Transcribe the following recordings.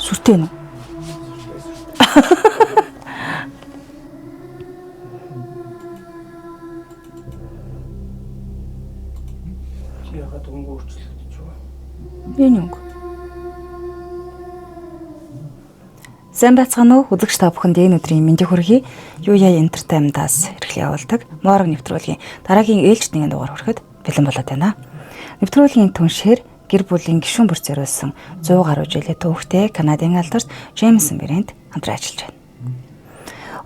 Сүртэй нүү? Чи яагаад өнгө өөрчлөгдөж байгаа? Энэ өнгө. Сайн байцгаана уу? Үзэгч та бүхэнд энэ өдрийн мэндийг хүргэе. Юу яа Entertainment-аас эрхлэн явуулдаг Морог нэвтрүүлгийн дараагийн ээлжид нэгэн дугаар хүрэхэд бэлэн болоод байна. Нэвтрүүлгийн түншээр гэр бүлийн гишүүн бүр зориулсан 100 гаруй жилийн түүхтэй Канадын алдарт Джеймсон брэнд хамтран ажиллаж байна.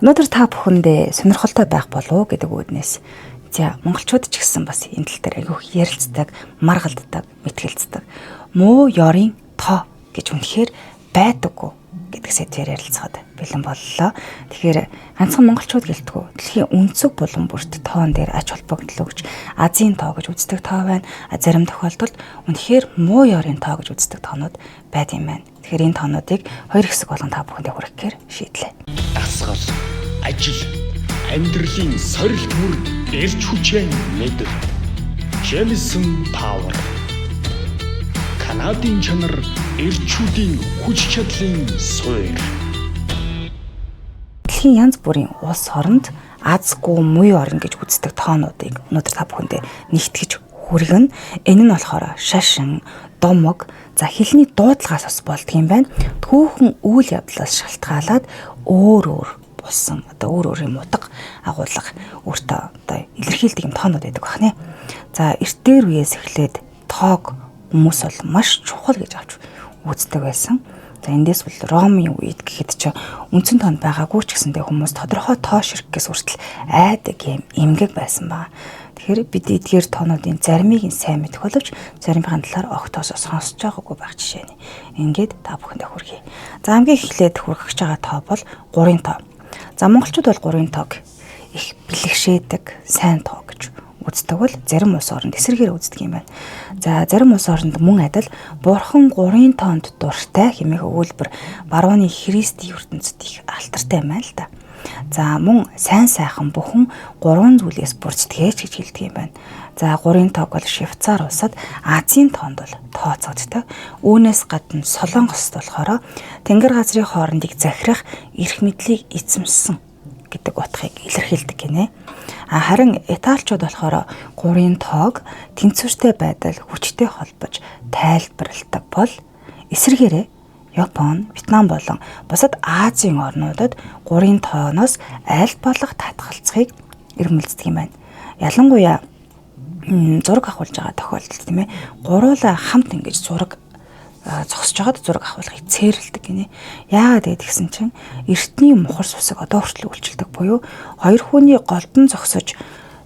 Өнөөдөр та бүхэндээ сонирхолтой байх болов уу гэдэг үүднээс за монголчууд ч гэсэн бас энэ тал дээр айгүйх ярилцдаг, маргалддаг, мэтгэлцдэг. Муу ёрын тоо гэж үнэхээр байдаггүй гэдэг сэдвээр ярилцахад бэлэн боллоо. Тэгэхээр ганцхан монголчууд гэлтгүү дэлхийн өнцөг булан бүрт тоон дээр ач холбогдол өгч азийн тоо гэж үздэг тоо байна. Зарим тохиолдолд үнэхээр муу ёрын тоо гэж үздэг тоонууд байд юм байна. Тэгэхээр энэ тоонуудыг хоёр хэсэг болгон та бүхэндээ хүргэхээр шийдлээ. Дасгал, ажил, амьдралын сорилт бүрд эрч хүчээ мэдэр. Jemison Power. Канадын чанар, эрчүүдийн хүч чадлын суурь. Дэлхийн янз бүрийн улс оронд азгүй муу орн гэж үздэг тоонуудыг өнөөдөр та бүхэндээ нэгтгэж хүргэнэ. Энэ нь болохоор шашин, домог, за хэлний дуудлагаас бас болдго юм байна. Түүхэн үйл явдлаас шалтгаалаад өөр өөр болсон одоо өөр өөр юм утга агуулга өөртөө одоо илэрхийлдэг юм тоонууд байдаг байна. За эрт дээр үеэс эхлээд тоог хүмүүс бол маш чухал гэж авч үздэг байсан. За эндээс бол Ромын үед гэхэд чи үндсэн тоонд байгаагүй ч гэсэндээ хүмүүс тодорхой тоо ширхгээс хүртэл айдаг юм эмгэг байсан ба. Тэгэхээр бид эдгээр тоонуудын заримыг нь сайн мэдэх боловч заримын талаар огтоос сонсож байгаагүй байх жишээ нь. Ингээд та бүхэндээ хүргэе. За хамгийн эхлээд хүргэж байгаа тоо бол 3-ын тоо. За монголчууд бол 3-ын тоог их бэлгшээдэг сайн тоо гэж үздэг бол зарим улс оронд эсрэгээр үздэг юм байна. За зарим улс оронд мөн адил бурхан 3-ын тоонд дуртай хэмээх өгүүлбэр барууны христийн ертөнцид их алтартай юм байна л да. За мөн сайн сайхан бүхэн гурван зүйлээс бүрддэгээч гэж хэлдэг юм байна. За 3-ын тоог бол Швейцар улсад Азийн тоонд бол тооцогддог. Үүнээс гадна Солонгост болохоор Тэнгэр газрын хоорондыг захирах эрх мэдлийг эзэмшсэн гэдэг утгыг илэрхийлдэг гинэ. А харин италичууд болохоор 3-ын тоог тэнцвэртэй байдал хүчтэй холбож тайлбарладаг бол эсрэгээрээ Япон, Вьетнам болон бусад Азийн орнуудад 3-ын тооноос аль болох татгалцахыг эрмэлздэг юм байна. Ялангуяа зураг авахулж байгаа тохиолдолд тийм ээ гуруулаа хамт ингэж зураг зогсож байгаад зураг авахулахыг цээрэлдэг гинэ. Яагаад гэсэн чинь эртний мухар сүсэг одоо хүртэл үйлчилдэг буюу хоёр хүний голдон зогсож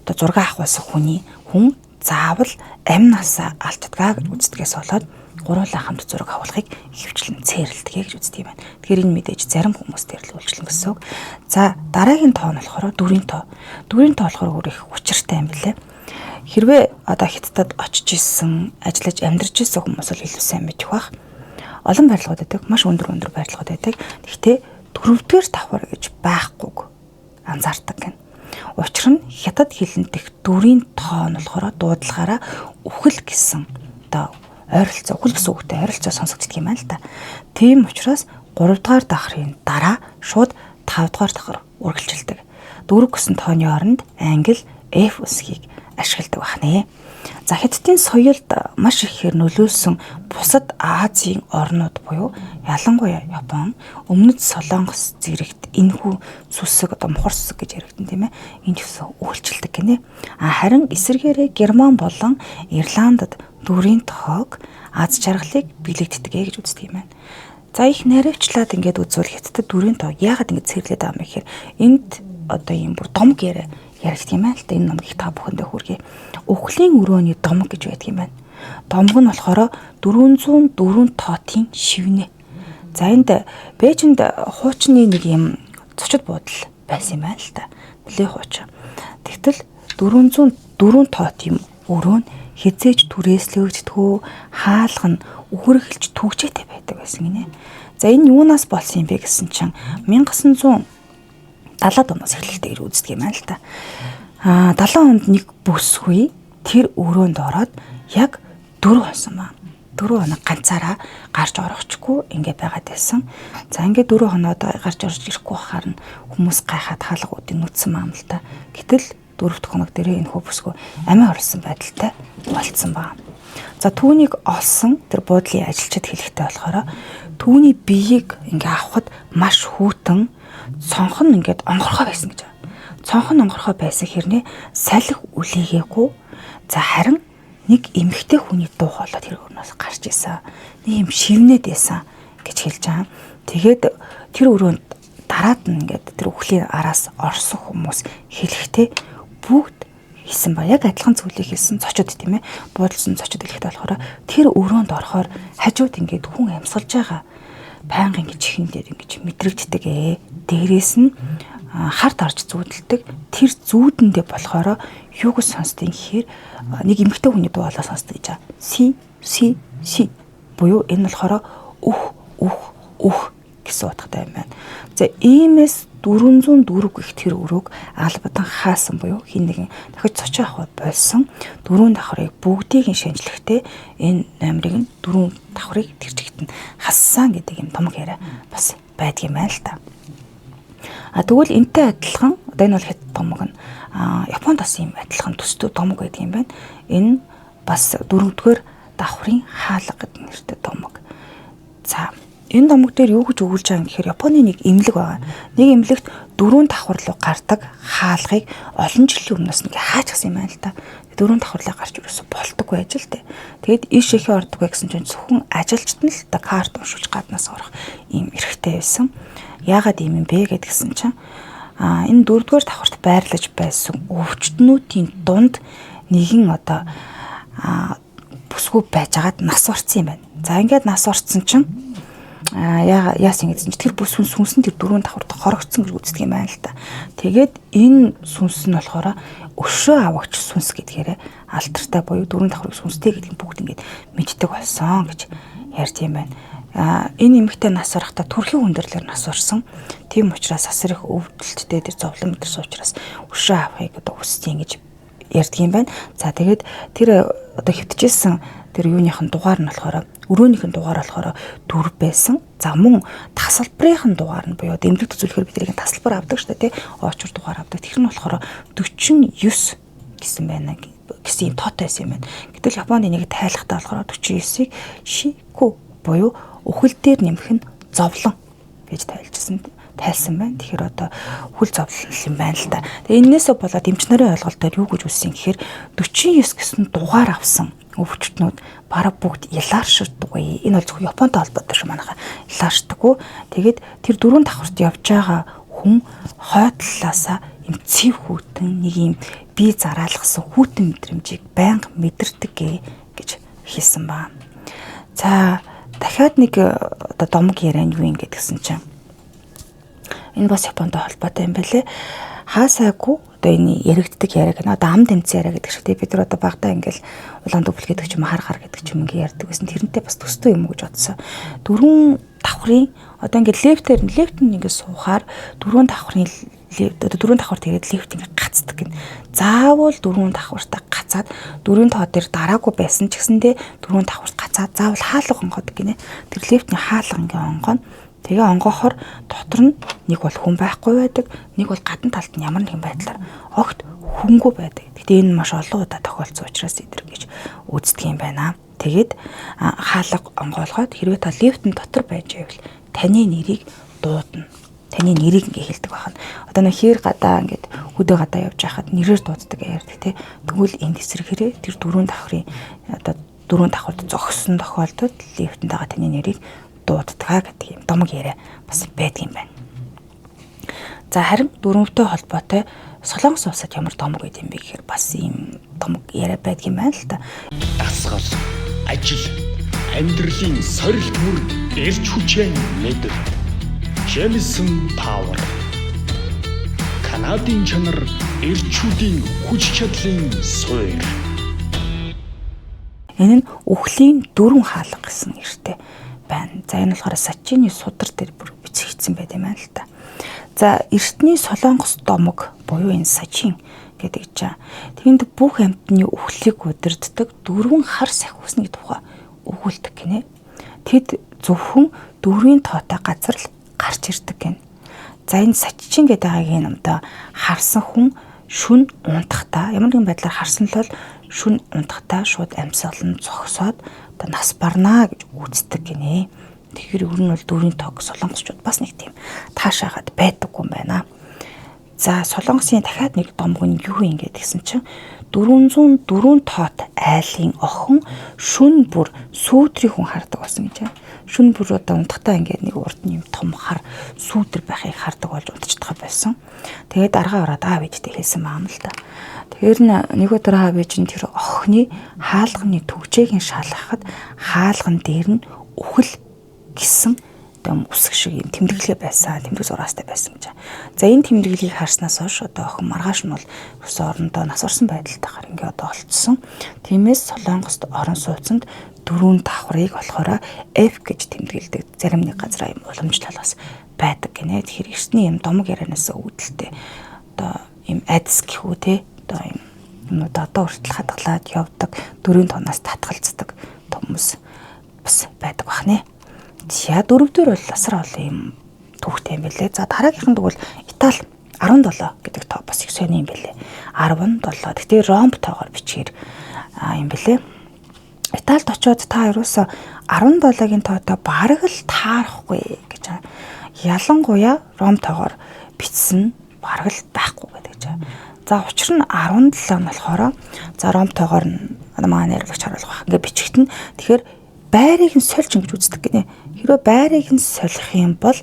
одоо зураг авахулсан хүний хүн заавал амь насаа алддгаа гэж үздэгээс болоод гуруулаа хамт зураг авахыг ихэвчлэн цээрэлдэг гэж үздэг юм байна. Тэгэхээр энэ мэдээж зарим хүмүүс дээр л үйлчлэн гэсэн үг. За дараагийн тоо нь болохоор 4-ийн тоо. 4-ийн тоо болохоор өөр их учиртай юм билээ. Хэрвээ одоо Хятадд очиж исэн, ажиллаж амьдарч исэн хүмүүс бол илүү сайн мэдэх байх. Олон барилгууд байдаг, маш өндөр өндөр барилгууд байдаг. Гэхдээ дөрөвдүгээр давхар гэж байхгүйг анзаардаг гэнэ. Учир нь Хятад хэлнийх дөрвийн тоо нь болохоор дуудлагаараа үхэл гэсэн одоо ойролцоо үхэл гэсэн үгтэй ойролцоо сонсогддог юм байна л да. Тийм учраас 3 дугаар давхрын дараа шууд 5 дугаар давхар үргэлжилдэг. 4 гэсэн тооны оронд англи F үсгийг ашигладаг байна. За Хятадын соёлд маш ихээр нөлөөлсөн бусад Азийн орнууд буюу ялангуяа Япон, Өмнөд Солонгос зэрэгт энэхүү сүсэг одоо мухар сүсэг гэж яригдана тийм ээ. Энэ төсөө үйлчилдэг гинэ. А харин эсрэгээрээ Герман болон Ирландд дүрийн тоог аз жаргалыг бэлэгддэг гэж үздэг юм байна. За их наривчлаад ингээд үзвэл Хятадд дүрийн тоо яагаад ингэж цэрлээд байгаа юм бэ гэхээр энд одоо ийм бүр домг яриа яригддаг юм байна л да. Энэ номыг та бүхэндээ хүргэе. Өхлийн өрөөний домог гэж байдаг юм байна. Домог нь болохоор 404 тоотын шивнэ. За энд Бээжинд хуучны нэг юм зочид буудал байсан юм байна л да. Нэлээ хуучин. Тэгтэл 404 тоот юм өрөө нь хизээж түрээслэгддэггүй, хаалга нь үхэрхэлж түгжээтэй байдаг байсан гинэ. За энэ юунаас болсон юм бэ гэсэн чинь 1970-ад оноос эхлэлтэй гэж үздэг юм байна л та. Аа 70 онд нэг бүсгүй тэр өрөөнд ороод яг 4 хонсон байна. 4 хоног ганцаараа гарч орохчгүй ингээ байгаад байсан. За ингээ 4 хоноод гарч орж ирэхгүй байхаар нь хүмүүс гайхаад хаалгуудыг нүцсэн маам л та. Гэтэл 4 дахь хоног дээрээ энэ хүү бүсгүй амиа орлсон байдалтай болцсон ба. За түүнийг олсон тэр буудлын ажилчид хэлэхдээ болохоор түүний биеийг ингээ авахд маш хүйтэн цонх нь ингээд онгорхой байсан гэж байна. Цонх нь онгорхой байсан хэрнээ салхи үлээгээгүй. За харин нэг эмэгтэй хүний дуу хоолой тэр өрнөөс гарч исэн. Нэг юм шивнээд байсан гэж хэлж байгаа. Тэгээд тэр өрөөнд дараад нь ингээд тэр үхлийн араас орсон хүмүүс хэлэхдээ бүгд хийсэн ба яг адилхан зүйлийг хийсэн цочод тийм ээ буудалсан цочод хэлэхдээ болохоор тэр өрөөнд орохоор хажууд ингээд хүн амьсгалж байгаа байнга ингэж чихэн дээр ингэж мэдрэгддэг ээ. Дээрээс нь хард орж зүүдэлдэг. Тэр зүүдэндээ болохоор юу гэж сонсдгийг гэхээр нэг эмэгтэй хүний дуу хоолой сонсдог гэж байгаа. Си си си буюу энэ болохоор өөх өөх өөх гэсэн утгатай юм байна. За иймээс 404 гэх тэр өрөөг албадан хаасан буюу хин нэгэн дахиж цочоо авах болсон. Дөрвөн давхрыг бүгдийг нь шинжлэхдээ энэ номерыг нь дөрвөн давхрыг тэр чигт нь хассан гэдэг юм томог яриа бас байдгийм байна л та. А тэгвэл энтэй адилхан одоо энэ бол хэд томог нь Японд бас ийм адилхан төстэй томог байдаг юм байна. Энэ бас дөрөвдүгээр давхрын хаалга гэдэг нэртэй томог. За энэ домог дээр юу гэж өгүүлж байгаа юм гэхээр Японы нэг эмнэлэг байгаа. Нэг эмнэлэгт дөрвөн давхар руу гардаг хаалгыг олон жилийн өмнөөс ингээ хаачихсан юм байна л та. Дөрвөн давхар руу гарч ерөөсө болдоггүй байж л тэ. Тэгэд иш ихээ ордоггүй гэсэн чинь зөвхөн ажилчид нь л та карт уншуулж гаднаас орох ийм эрхтэй байсан. Яагаад ийм юм бэ гэдгсэн чинь энэ дөрөвдүгээр давхарт байрлаж байсан өвчтнүүдийн дунд нэгэн одоо бүсгүй байжгаад нас орсон юм байна. За ингээд нас орсон чинь яасан гэсэн чинь тэр бүх сүнс сүнс нь тэр дөрвөн давхарт хорогдсон гэж үздэг юм байна л та. Тэгээд энэ сүнс нь болохоор өшөө авагч сүнс гэдгээрээ алдартай буюу дөрвөн давхрыг сүнстэй гэдгийг бүгд ингээд мэддэг болсон гэж ярьд юм байна. Энэ эмэгтэй нас орохдоо төрхийн хүндрэлээр нас орсон. Тийм учраас асар их өвдөлттэй тэр зовлон мэдэрсэн учраас өшөө авахыг одоо хүсдэг гэж ярьдаг юм байна. За тэгээд тэр одоо хэвтэжсэн тэр юуных нь дугаар нь болохоор өрөөнийх нь дугаар болохоор 4 байсан. За мөн тасалбарын нь дугаар нь буюу дэмжлэг төсөөлөхөр бид тэрийг тасалбар авдаг шүү дээ, тий. Очор дугаар авдаг. Тэр нь болохоор 49 гэсэн байна гэсэн юм тоотой байсан юм байна. Гэтэл Японд энийг тайлахтаа болохоор 49-ийг шику буюу үхэл дээр нэмэх нь зовлон гэж тайлжсэн тайлсан байна. Тэгэхээр одоо хүл зовлон юм байна л та. Тэгээ энэнээсээ болоод эмч нарын ойлголтоор юу гэж үссэн гэхээр 49 гэсэн дугаар авсан өвчтнүүд бараг бүгд ялааршдаггүй. Энэ бол зөвхөн Японтой холбоотой шүү манайха. Ялааршдаггүй. Тэгээд тэр дөрвөн давхарт явж байгаа хүн хой талаасаа юм цэв хүйтэн нэг юм бие зараалгасан хүйтэн мэдрэмжийг байнга мэдэрдэг гэж хэлсэн ба. За дахиад нэг одоо домог яриа нь юу юм гэдгсэн чинь энэ бас Японтой холбоотой юм байлээ. Хаасайгүй одоо энэ яригддаг яриаг нь одоо ам дэмцэн яриа гэдэг шиг тий бид нар одоо багадаа ингээл улаан дөвл гэдэг ч юм хар хар гэдэг ч юм ингээ ярьдаг байсан. Тэрнтэй бас төстэй юм уу гэж бодсон. Дөрвөн давхрын одоо ингээ лефтээр нь лефт нь ингээ суухаар дөрвөн давхрын одоо дөрвөн давхар тэгээд лефт ингээ гацдаг гин. Заавал дөрвөн давхартаа гацаад дөрвөн тоо дээр дараагүй байсан ч гэсэндээ дөрвөн давхарт гацаад заавал хаалга онгодог гинэ. Тэр лефтний хаалга ингээ онгоно. Тэгээ онгоохоор дотор нь нэг бол хүн байхгүй байдаг, нэг бол гадна талд нь ямар нэгэн байдлаар огт хүнгүй байдаг. Гэтэ энэ маш олон удаа тохиолдсон учраас эдэр гэж үздэг юм байна. Тэгээд хаалга онгоолгоод хэрвээ та лифтэн дотор байж байвал таны нэрийг дуудана. Таны нэрийг ингээ хэлдэг байна. Одоо нэг хэр гадаа ингээд хөдөө гадаа явж байхад нэрээр дууддаг ярьдаг тий. Тэгвэл энд эсрэгээрээ тэр дөрвөн давхрын одоо дөрвөн давхарт зогссон тохиолдолд лифтэнд байгаа таны нэрийг дууддаг гэдэг юм домог яриа бас байдаг юм байна. За харин дөрөвтэй холбоотой Солонгос улсад ямар домог байд юм бэ гэхээр бас ийм домог яриа байдаг юм байна л та. Дасгал, ажил, амьдралын сорилт бүрд эрч хүчээ мэдэр. Jemison Power. Канадын чанар, эрчүүдийн хүч чадлын суурь. Энэ нь үхлийн дөрвөн хаалга гэсэн нэртэй байна. За энэ болохоор Сачины судар дээр бүр бичигдсэн байт юм байна л та. За эртний Солонгос домог буюу энэ Сачин гэдэг чинь тэнд бүх амьтны үхлийг удирддаг дөрвөн хар сахиусны тухай өгүүлдэг гинэ. Тэд зөвхөн дөрвийн тоотой газар л гарч ирдэг гинэ. За энэ саччин гэдэг байгаагийн одоо харсан хүн шүн унтахтаа ямар нэгэн байдлаар харсан л бол шүн унтахтаа шууд амьсгал нь зогсоод одоо нас барнаа гэж үздэг гинэ. Тэгэхээр ер нь бол дөрвийн тоог солонгосчууд бас нэг тийм таашаагаад байдаггүй юм байна. За солонгосын дахиад нэг домог нь юу юм гэдгийгсэн чинь 404 тоот айлын охин шүн бүр сүүдрийн хүн хардаг болсон гэж байна. Шүн бүр одоо унтахтаа ингээд нэг урд нь юм том хар сүүдэр байхыг хардаг болж унтчихдаг байсан. Тэгээд аргаа ороод аав ээжтэй хэлсэн байгаа юм л да. Тэгэхээр нэг өдөр аав ээж нь тэр охины хаалганы түгжээг нь шалгахад хаалган дээр нь үхэл гэсэн одоо үсэг шиг юм тэмдэглэгээ байсан, тэмдэг зураастай байсан гэж. За энэ тэмдэглэгийг харснаас хойш одоо охин маргааш нь бол өсөө орондоо нас орсон байдалтайгаар ингээ одоо олцсон. Тиймээс Солонгост орон сууцнд дөрвөн давхрыг болохоор F гэж тэмдэглэдэг. Зарим нэг газар юм уламжлал бас байдаг гинэ. Тэгэхээр эртний юм домог ярианаас үүдэлтэй одоо юм айдас гэх үү те одоо юм юмнууд одоо хүртэл хадгалаад явдаг дөрвийн тоноос татгалздаг хүмүүс бас байдаг бахнэ. За дөрөвдүгээр бол асар олон юм түүхтэй юм байлээ. За дараагийнх нь тэгвэл Итали 17 гэдэг тоо бас их сони юм байлээ. 17. Гэхдээ ромб тоогоор бичгээр юм байлээ. Италид очиод та ерөөсө 17-гийн тоотой бараг л таарахгүй гэж. Ялангуяа ром тоогоор бичсэн бараг л байхгүй гэдэг гэж. За учир нь 17 нь болохоор за ром тоогоор нь манай найруулагч харуулах байх. Ингээ бичигт нь тэгэхээр байрыг нь сольж ингэж үздэг гинэ. Хэрвээ байрыг нь солих юм бол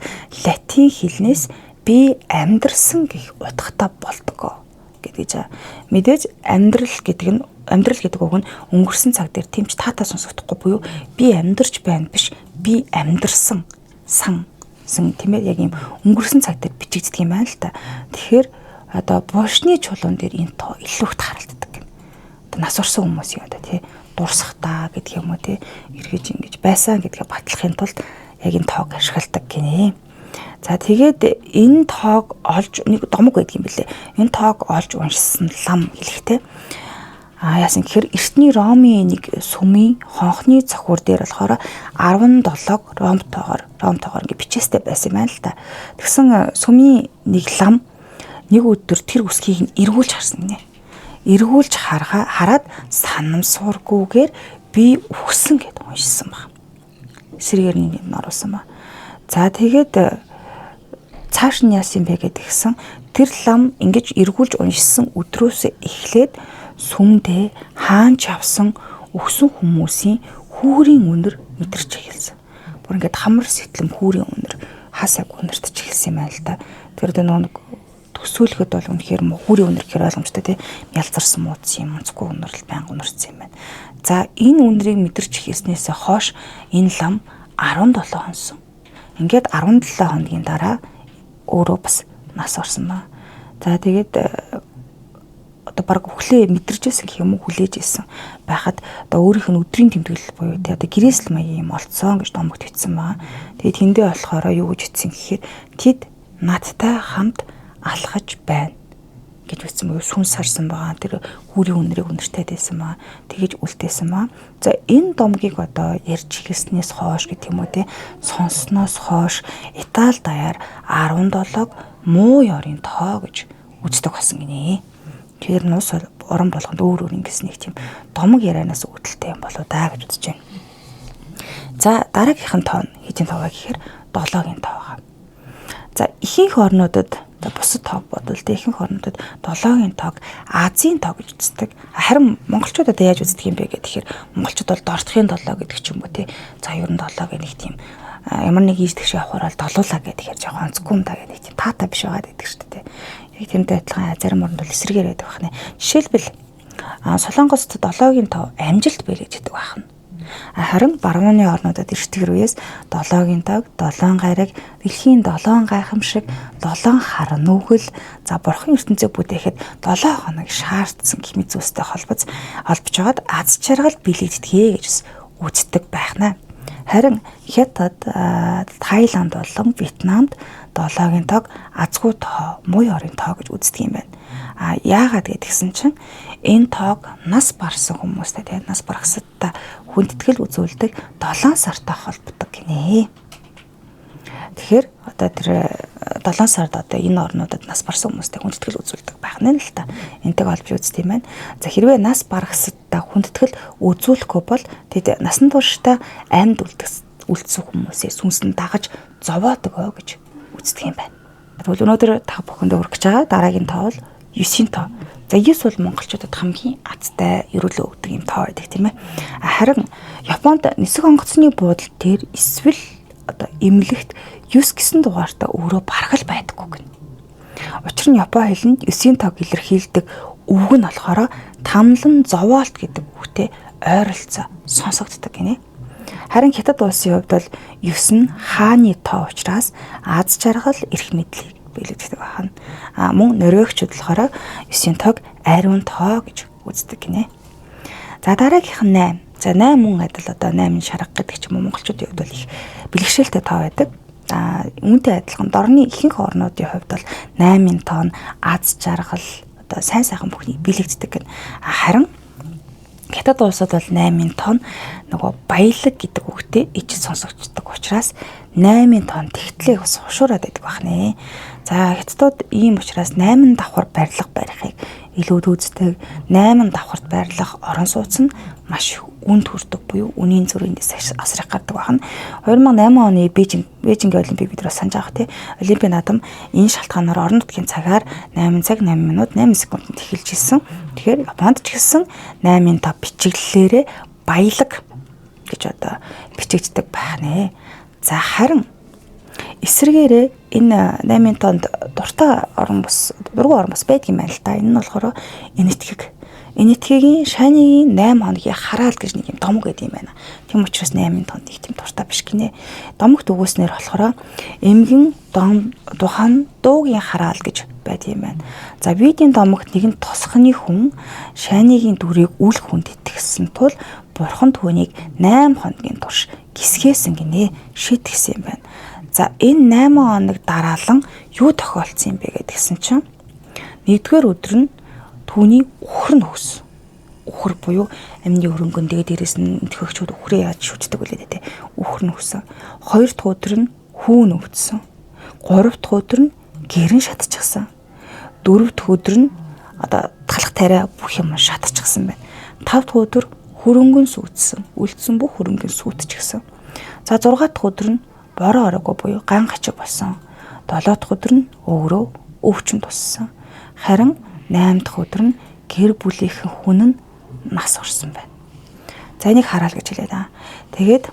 латин хэлнээс би амьдрсан гэх утгатай болдгоо гэдэг. Мэдээж амьдрал гэдэг нь амьдрал гэдэг үг нь өнгөрсөн цаг дээр тэмч таатай сонсогдохгүй буюу би амьдарч байна биш би амьдарсан сан сэн тийм ээ яг юм өнгөрсөн цаг дээр бичигддэг юм байна л та. Тэгэхээр одоо булшны чулуун дээр энэ тоо илүү их тааралддаг гэнэ. Одоо нас орсон хүмүүс юм да тий дурсахтаа гэдэг юм уу тий эргэж ингэж байсан гэдгээ батлахын тулд яг энэ тоог ашигладаг гинэ. За тэгээд энэ тоог олж нэг домог байдаг юм билээ. Энэ тоог олж уншсан лам хэлэхтэй. А яасан гэхээр эртний Ромын нэг сүмийн хонхны цохиур дээр болохоор 17-г ром тоогоор ингэ бичээстэй байсан юм байна л та. Тэгсэн сүмийн нэг лам нэг өдөр тэр үсгийг нь эргүүлж харсан гинэ. Эргүүлж хараад санамсуургүйгээр би үхсэн гэдээ уншсан баг. Эсрэгээр нэг юм оруулсан ба. За тэгээд цааш нь яасан бэ гэдгийгсэн тэр лам ингэж эргүүлж уншсан өдрөөс эхлээд сүмдээ хаан чавсан өгсөн хүмүүсийн хүүрийн үнэр мэдэрч эхэлсэн. Бүр ингээд хамар сэтлэм хүүрийн үнэр хасаг үнэртэж эхэлсэн юм байна л да. Тэр одоо нэг төсөөлөхөд бол үнэхээр хүүрийн үнэр гэхээр ойлгомжтой тий. Ялзарсан мууц юм, онцгүй үнэрл байнга үнэрсэн юм байна. За энэ үнэрийг мэдэрч эхэлснээс хойш энэ лам 17 хонсон. Ингээд 17 хоногийн дараа өөрөө бас нас орсон ба. За тэгээд одоо баг үхлээ мэдэрч байсан гэх юм уу хүлээж исэн байхад одоо өөрийнх нь өдрийн тэмдэглэл буюу тий одоо гэрээсэл маягийн юм олцсон гэж домогт бичсэн байгаа. Тэгээд тэндээ болохоор юу гэж бичсэн гэхээр тэд надтай хамт алхаж байна гэж бичсэн буюу сүнс харсан байгаа. Тэр хүүрийн үнэрийг үнэртэй байсан ба тэгэж үлдээсэн ба. За энэ домгийг одоо ярьж эхэлснээс хойш гэх юм уу те сонссноос хойш Итали даяар 17-г муу ёрын тоо гэж үздэг болсон гинэ. Тэгэхээр нус орон болгонд өөр өөр ингэсэн нэг тийм домог ярианаас үүдэлтэй юм болоо да гэж үзэж байна. За дараагийнх нь тоо нь хэдийн тоо вэ гэхээр 7-гийн тоо байгаа. За ихэнх орнуудад бусад тоо бодвол тэ ихэнх орнуудад 7-гийн тоог Азийн тоо гэж үздэг. Харин монголчууд одоо яаж үздэг юм бэ гэхээр монголчууд бол дордохын 7 гэдэг ч юм уу тэ. За ер нь 7 гэх нэг тийм ямар нэг ийж тэгш явахаар бол долуулаа гэдэг хэрэг жоохон онцгүй юм да гэх нэг тийм таатай биш байгаа гэдэг шүү дээ. Яг тэрнтэй адилхан зарим оронд бол эсрэгээр байдаг байна. Жишээлбэл Солонгост 7-гийн тоо амжилт бэлэж гэдэг байна. Харин барууны орнуудад эртгэр үеэс 7-гийн тоог, 7 гараг, дэлхийн 7 гайхамшиг, 7 хар нүгэл, за бурхан ертөнцийг бүтээхэд 7 хоног шаардсан гэх мэт зүйлстэй холбож байгаад аз жаргал бэлэгддэгэ гэж үздэг байх наа. Харин Хятад, Таиланд болон Вьетнамд 7-гийн тоог азгүй тоо, муу ёрын тоо гэж үздэг юм байна. А яагаад гэдгсэн чинь энэ тоог нас барсан хүмүүстэй тийм нас баргасадтай хүндэтгэл үзүүлдэг 7 сартай холбогддог гинэ. Тэгэхээр одоо тэр 7 сард одоо энэ орнуудад нас барсан хүмүүстэй хүндэтгэл үзүүлдэг байх нь л та. Энтэйг холбож үздэг юм байна. За хэрвээ нас баргасадтай хүндэтгэл үзүүлэхгүй бол тэд насан туршдаа амьд үлдсэн хүмүүсээ сүнсэн дагаж зовоодог гэж үздэг юм байна. Тэгвэл өнөөдөр та бүхэндээ хүргэж байгаа дараагийн тоо бол 9-ийн тоо. За 9 бол монголчуудад хамгийн азтай ерөөлөө өгдөг юм тоо байдаг тийм ээ. Харин Японд нисэх онгоцны буудал дээр эсвэл одоо эмнэлэгт 9 гэсэн дугаартай өөрөө бараг л байдаггүй гэнэ. Учир нь Япон хэлэнд 9-ийн тоог илэрхийлдэг үг нь болохоор тамлан зовоолт гэдэг үгтэй ойролцоо сонсогддог гинэ. Харин Хятад улсын хувьд бол 9 нь хааны тоо учраас аз жаргал, эрх мэдлийг бэлэгддэг байна. А мөн Норвегчууд болохоор 9-ийн тоог ариун тоо гэж үздэг гинэ. За дараагийнх нь 8. За 8 мөн адил одоо 8 шарга гэдэг ч юм уу монголчуудын хувьд бол их бэлгэшээлтэй тоо байдаг. А үүнтэй адилхан дорны ихэнх орнуудын хувьд бол 8-ын тоо нь аз жаргал одоо сайн сайхан бүхнийг бэлэгддэг гэнэ. Харин Хятад улсад бол 8-ын тоо нөгөө баялаг гэдэг үгтэй ичид сонсогддог учраас 8-ын тоон тэгтлээ бас хушуураад байдаг бахнэ. За хятадууд ийм учраас 8 давхар барилга барихыг илүү үздэг. 8 давхарт байрлах орон сууц нь маш үнд хүрдэг буюу үнийн зүрээндээс асрах гардаг байна. 2008 оны Бээжингийн олимпик бид нар санаж байгаа тий. Олимпийн наадам энэ шалтгаанаар орон нутгийн цагаар 8 цаг 8 минут 8 секундэд эхэлж ирсэн. Тэгэхээр Японд ч гэсэн 8-ын тоо бичиглэлээрээ баялаг гэж одоо бичигддэг байх нэ. За харин эсрэгээрээ энэ 8-ын тоонд дуртай орон бус дургүй орон бус байдаг юм байна л да. Энэ нь болохоор Энэтхэг. Энэтхэгийн Шанигийн 8 хоногийн хараал гэж нэг юм домог гэдэг юм байна. Тийм учраас 8-ын тоонд их тийм дуртай биш гинэ. Домогт өгөөснөр болохоор эмгэн дом духан дуугийн хараал гэж байдаг юм байна. За видийн домогт нэгэн тосхны хүн Шанигийн дүрийг үл хүнд итгэсэн тул бурхан түүнийг 8 хоногийн турш гисгээсэн гинэ, шийтгсэн юм байна. За энэ 8 хоног дараалан юу тохиолдсон юм бэ гэдгсэн чинь нэгдүгээр өдөр нь түүний үхэр нь хөс. Үхэр буюу амьны хөрөнгөн тэгээд дээрэс нь төхөгчүүд үхрээ яаж шүтдэг үлээ дээ. Үхэр нь хөсөн. Хоёр дахь өдөр нь хүүн өвдсөн. Гурав дахь өдөр нь гэрэн шатчихсан. Дөрөв дахь өдөр нь одоо талах тариа бүх юм шатчихсан байна. Тав дахь өдөр хөрөнгөн сүйдсэн. Үлдсэн бүх хөрөнгөн сүйдчихсэн. За 6 дахь өдөр нь бороо ороогүй буюу ган гачиг болсон. 7 дахь өдөр нь өөрөө өвчин туссан. Харин 8 дахь өдөр нь гэр бүлийнхэн хүн нь нас орсон байна. За энийг хараал гэж хэлээд аа. Тэгээд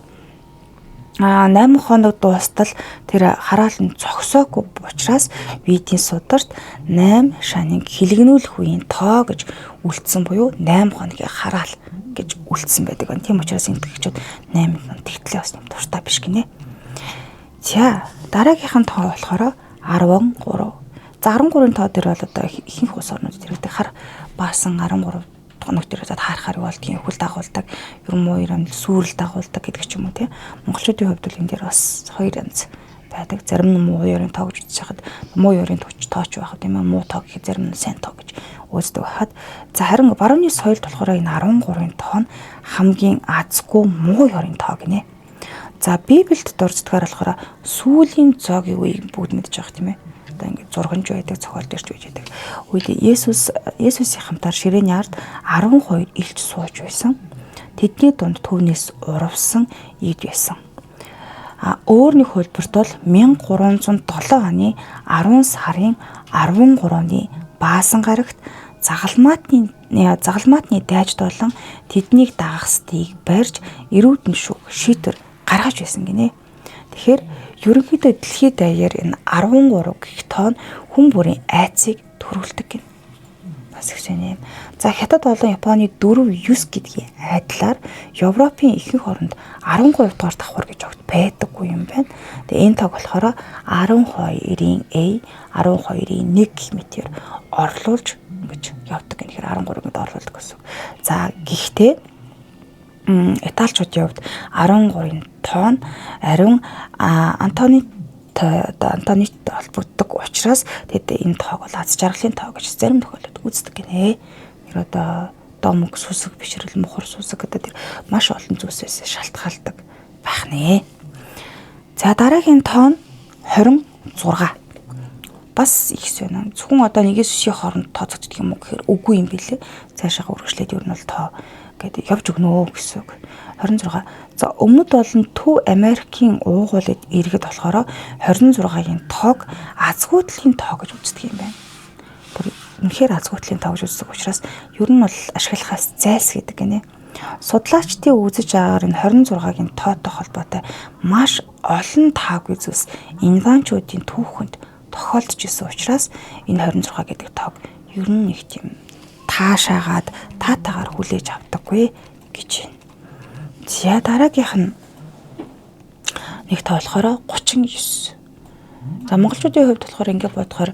8 хоног дуустал тэр хараал нь зогсоогүй учраас видийн сударт 8 шаныг хилэгнүүлэх үеийн тоо гэж үлдсэн буюу 8 хоногийн хараал гэж үлдсэн байдаг. Тийм учраас энэтхэгчүүд 8 тэгтлээ бас юм дуртай биш гинэ. За дараагийнх нь тоо болохоор 13. За 13-ын тоо дээр бол одоо ихэнх улс орнууд хэрэгдэг хар баасан 13 тоног дээр одоо таарахаар юу болдгийг хөл дагуулдаг, ер нь муу юм сүрэл дагуулдаг гэдэг ч юм уу тий. Монголчуудын хувьд бол энэ дээр бас хоёр янз байдаг. Зарим нь муу ёрын тоо гэж үзэж хахад муу ёрын тооч байх тийм ээ. Муу тоо гэхэд зарим нь сайн тоо гэж үздэг байхад. За харин барууны соёлд болохоор энэ 13-ын тоо нь хамгийн азгүй муу ёрын тоо гинэ. За Библиэд дурддгаар болохоор сүүлийн зоогийн үеийг бүгд мэдж байгаа тийм ээ. Одоо ингээд зурганж байдаг, зохиол дээрч байж байдаг. Үед Есүсийн хамтаар ширээний ард 12 илч сууж байсан. Тэдний дунд түүнээс урвсан ид байсан. А өөр нэг хувилбарт бол 1307 оны 10 сарын 13-ны баасан гарагт загалмаатны дайж болон тэднийг дагахстыг барьж эрүүдэн шүүх шийдвэр гаргаж байсан гинэ. Тэгэхээр ерөнхийдөө дэлхийд даяар энэ 13 гэх тоо нь хүн бүрийн айцыг төрүүлдэг гин. Бас их сони юм. За Хятад болон Японы 4 9 гэдгийн айдлаар Европын ихэнх оронд 13 дугаар давхар гэж огт байдаггүй юм байна. Тэгээ энэ тоог болохоор 12-ийн A, 12-ийн 1 гэх мэтээр орлуулж ингэж явдаг гэнэ. Тэгэхээр 13-д орлуулдаг гэсэн. За гэхдээ Италичуудын хувьд 13-ын тоо нь ариун Антони одоо Антониттэй холбогддог учраас тэгэд энэ тоог бол аз жаргалын тоо гэж зарим тохиолдолд үздэг гинэ. Тэр одоо домог, сүсэг, бишрэл, мухар сүсэг гэдэг тэр маш олон зүйлсээс шалтгаалдаг байх нэ. За дараагийн тоо нь 26. Бас их байна. Зөвхөн одоо 1-9-ийн хооронд тооцогддог юм уу гэхээр үгүй юм билээ. Цаашаа үргэлжлээд ер нь бол тоо гэдэг явж өгнө гэсэн үг. 26. За өмнөд болон Төв Америкийн уугуулд иргэд болохоор 26-гийн тоог азгүйдлийн тоо гэж үздэг юм байна. Тэр үнэхээр азгүйдлийн тоо гэж үздэг учраас ер нь бол ашиглахаас зайлсхийдэг гинэ. Судлаачдын үзэж байгаагаар энэ 26-гийн тоотой холбоотой маш олон таагүй зүйлс индианчуудын түүхэнд тохиолдож исэн учраас энэ 26 гэдэг тоог ер нь нэг тийм таашаагаад таатаагаар хүлээж авдаггүй гэж байна. За дараагийнх нь нэг тоо болохоор 39. За монголчуудын хувьд болохоор ингээд бодохоор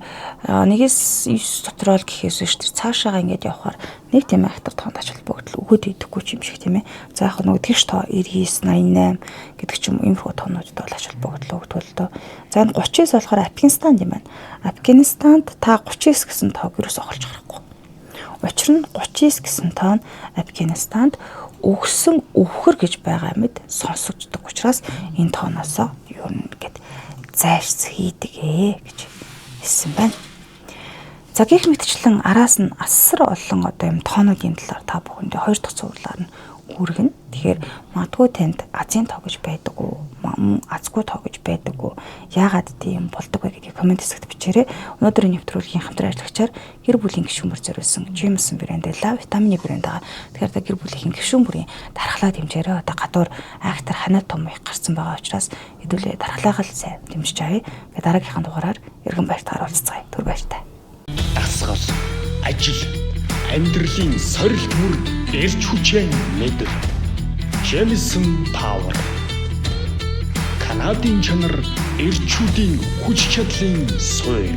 1-9 дотор л гэхээс биш тэр цаашаага ингээд явхаар нэг тийм айхтар тоонд ач холбогдол өгөөд идэхгүй юм шиг тийм ээ. За яг нөгөө тэгш тоо 99, 88 гэдэг ч юм уу иймэрхүү тоонуудад бол ач холбогдол өгдөг л доо. За энэ 39 болохоор Афганистанд юм байна. Афганистанд та 39 гэсэн тоог ерөөсөө олж харахгүй. Учир нь 39 гэсэн тоо нь Афганистанд өгсөн өвхөр гэж байгаа мэд сонсогддог учраас энэ тооноосоо юу нэгэд зайлшгүй хийдэг гэж хэлсэн байна. За гэх мэтчлэн араас нь асар олон одоо юм тоонуудын талаар та бүхэндээ хоёр дахь цувралаар нь хүргэнэ. Тэгэхээр магадгүй танд азийн тоо гэж байдаг уу? Мөн азгүй тоо гэж байдаг уу? Яагаад тийм болдог вэ гэдгийг comment хэсэгт бичээрэй. Өнөөдрийн нэвтрүүлгийн хамтран ажиллагчаар гэр бүлийн гишүүн бүр зориулсан Jameson брэнд байлаа. Витамины брэнд байгаа. Тэгэхээр та гэр бүлийн гишүүн бүрийн дархлаа дэмжээрэй. Одоо гадуур айхтар ханиад том их гарсан байгаа учраас хэдүүлээ дархлаагаа л сайн дэмжиж авъя. Тэгээ дараагийнхаа дугаараар эргэн баяртайгаар уулзцгаая. Түр баяртай. Дасгал, ажил, амьдралын сорилт бүрд эрч хүчээ мэдэр. Jameson Power. Канадын чанар, эрчүүдийн хүч чадлын суурь.